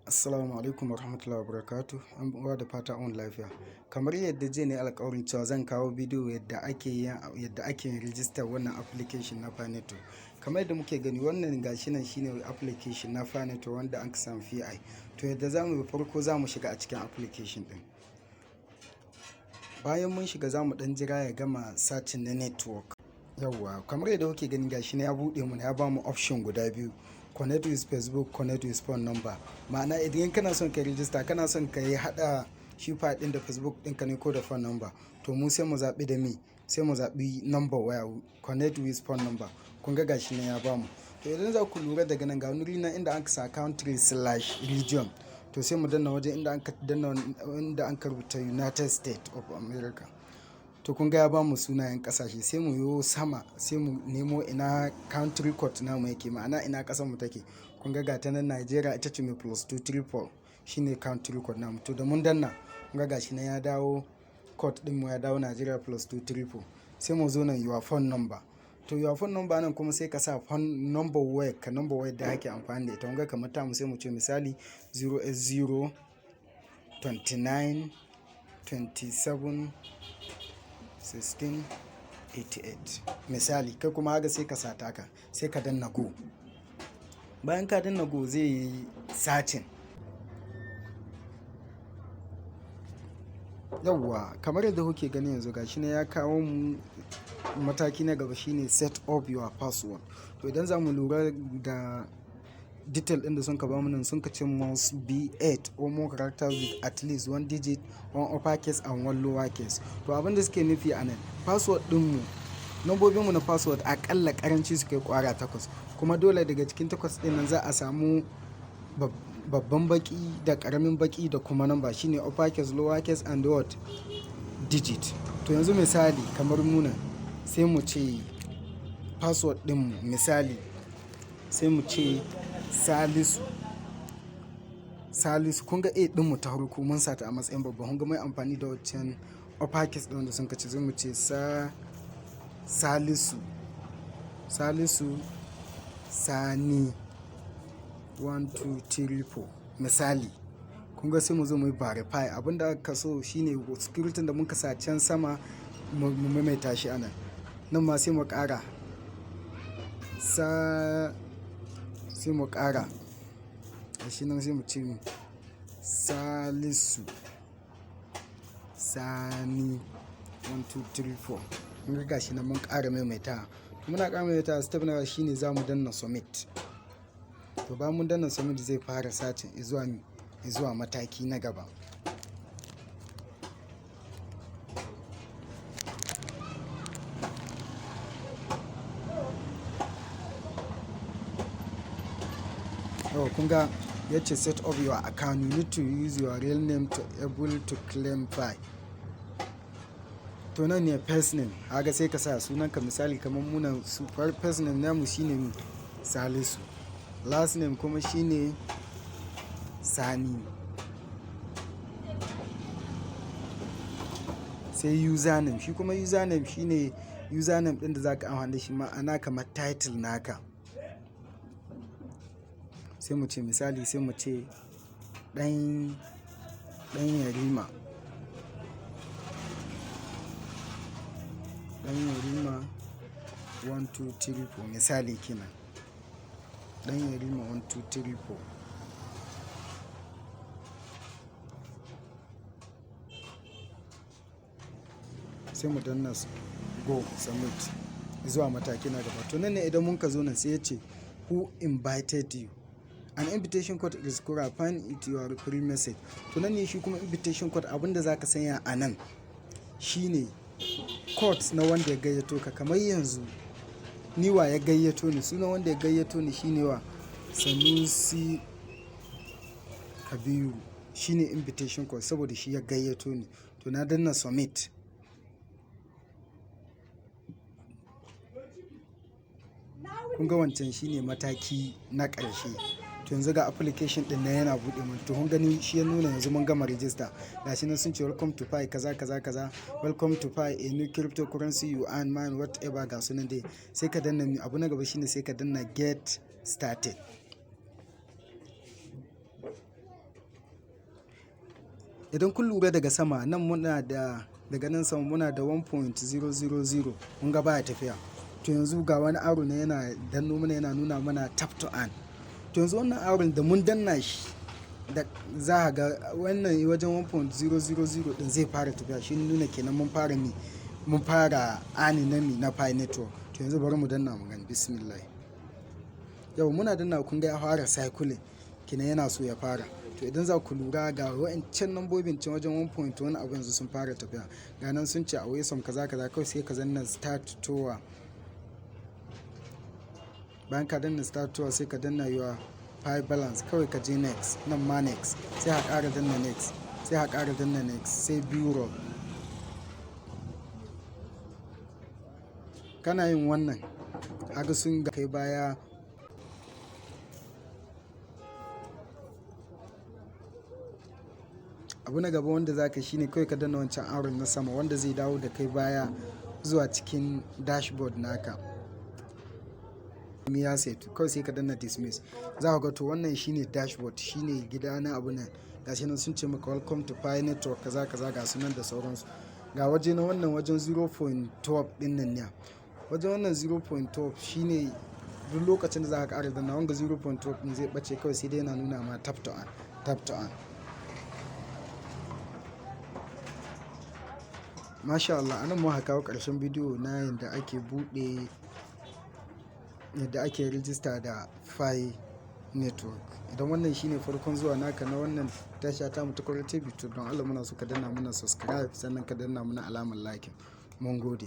Assalamu alaikum warahmatullahi wabarakatuh. 'Yan uwa, da fata an lafiya. Kamar yadda jiya ne alƙawarin cewa zan kawo bidiyo yadda ake yin rijistar wannan application na Pi Network. Kamar yadda muke gani, wannan gashi nan shine application na Pi Network wanda an samu PI. To, yadda za mu yi, farko za mu shiga a cikin application ɗin. Bayan mun shiga, za mu ɗan jira ya gama searching na network. Yawwa, kamar yadda kuke gani, gashi nan ya buɗe mana, ya bamu option guda biyu. Connect with Facebook, connect with phone number. Ma'ana, idan kana son ka register, kana son ka yi haɗa shi Pi ɗin da Facebook ɗinka ne ko da phone number. To, mu sai mu zaɓi da me? Sai mu zaɓi number waya, connect with phone number. Kun ga gashi nan ya bamu. To, idan za ku lura, daga nan ga wani nan inda aka sa country/region. To, sai mu danna wajen inda aka danna, inda an rubuta United States of America. To, kun ga ya bamu sunayen ƙasashe. Sai mu yo sama, sai mu nemo ina country code namu yake, ma'ana ina ƙasar mu take. Kun ga ta nan Nigeria, ita ce mai +234, shine country code namu. To, da mun danna, kun ga gashi nan ya dawo, code ɗin mu ya dawo Nigeria +234. Sai mu zo nan, your phone number. To, your phone number nan kuma sai ka sa phone number wayar ka, number wayar da ake amfani da ita. Kun ga kamar tamu, sai mu ce misali 080 29 27 16 88 misali. Kai kuma haka sai ka sa taka, sai ka danna go. Bayan ka danna go, zai yi searching. Yawwa, kamar yadda kuke gani yanzu, gashi nan ya kawo mu mataki na gaba, shine set up your password. To, idan za mu lura da detail ɗin da sun ka bamu nan, sun ka ce must be 8 or more characters with at least one digit, one upper case and one lower case. To, abin da suke nufi a nan, password ɗinmu, lambobinmu na password aƙalla ƙaranci su kai ƙwara takwas. Kuma dole daga cikin takwas ɗin nan za a samu babban baki da ƙaramin baki da kuma number, shine upper case, lower case and what? Digit. To, yanzu misali kamar muna, sai mu ce password ɗinmu, misali sai mu ce Salisu. Salisu, kun ga A ɗinmu ta farko mun sata a matsayin babba. Kun ga mai amfani da wancan upper case ɗin da sun kace, sai mu ce Salisu, Salisu Sani 1 2 3 4 misali. Kun ga sai mu zo mu yi verify. Abin da aka so shine security da muka sa can sama, mu maimaita shi a nan. Nan ma sai mu ƙara sai mu ƙara. Gashi nan, sai mu ce Salisu Sani 1 2 3 4. Kun ga gashi nan mun ƙara maimaita. To, muna ƙara maimaita, step na gaba shine za mu danna submit. To, bayan mun danna submit, zai fara searching izuwa mataki na gaba. Yauwa, kun ga ya ce set up your account, you need to use your real name to able to claim Pi. To, nan ne first name. Kaga sai ka sa sunanka, misali kamar muna su first name namu shine Salisu. Last name kuma shine Sani. Sai username. Shi kuma username shine username ɗin da za ka amfani da shi, ma'ana kamar title naka. Sai mu ce misali, sai mu ce ɗan Yarima. Ɗan Yarima 1 2 3 4 misali kenan. Ɗan Yarima 1 2 3 4. Sai mu danna go, submit zuwa mataki na gaba. To, nan ne idan mun ka zo nan, sai ya ce who invited you? An invitation code is required, find it your free message. To, nan ne shi kuma invitation code, abin da za ka sanya a nan shine code na wanda ya gayyato ka. Kamar yanzu ni, wa ya gayyato ni? Sunan wanda ya gayyato ni shine wa? Sanusi Kabiru shine invitation code, saboda shi ya gayyato ni. To, na danna submit. Kun ga wancan shine mataki na ƙarshe. To, yanzu ga application ɗin nan yana buɗe mun. To, kun gani, shi ya nuna yanzu mun gama register. Gashi nan sun ce welcome to Pi kaza kaza kaza. Welcome to Pi, a new cryptocurrency you earn, mine, whatever, ga sunan dai. Sai ka danna, abu na gaba shine sai ka danna get started. Idan kun lura daga sama nan, muna da, daga nan sama muna da 1.000. Mun ga baya tafiya. To yanzu ga wani arrow ne yana danno mana, yana nuna mana tap to earn. To yanzu wannan arrow da mun danna shi da za ga wannan wajen 1.000 din zai fara tafiya. Shi nuna kenan mun fara mi, mun fara earning na mi, na Pi Network. To yanzu bari mu danna mu gani. Bismillah. Yau muna danna, kun ga ya fara cycling kenan, yana so ya fara. To idan za ku lura, ga wa'ancan lambobin can wajen 1 point wani abu yanzu sun fara tafiya. Ga nan sun ce a some kaza kaza. Kawai sai ka danna start tour. Bayan ka danna start tour, sai ka danna your Pi balance. Kawai ka je next, nan ma next, sai ka ƙara danna next, sai ka ƙara danna next, sai bureau. Kana yin wannan haka, sun ga kai baya. Abu na gaba wanda zaka shine kawai ka danna wancan arrow na sama wanda zai dawo da kai baya zuwa cikin dashboard naka. Ya setu, kawai sai ka danna dismiss. Za ka ga to wannan shine dashboard, shine gida na abu nan. Gashi nan sun ce maka "Welcome to Pi Network", kaza kaza, ga sunan da sauransu. Ga waje na wannan wajen 0.12 din nan ne. Wajen wannan 0.12 shine duk lokacin da za ka ƙara danna wanga 0.12 din zai bace. Kawai sai dai yana nuna ma tap to earn, tap to earn. Masha Allah, anan muka kawo ƙarshen bidiyo na yadda ake buɗe, yadda ake rijista da Pi Network. Idan wannan shine farkon zuwa naka na wannan tasha ta mu ta TV, to don Allah muna so ka danna mana subscribe, sannan ka danna mana alamar like. Mun gode.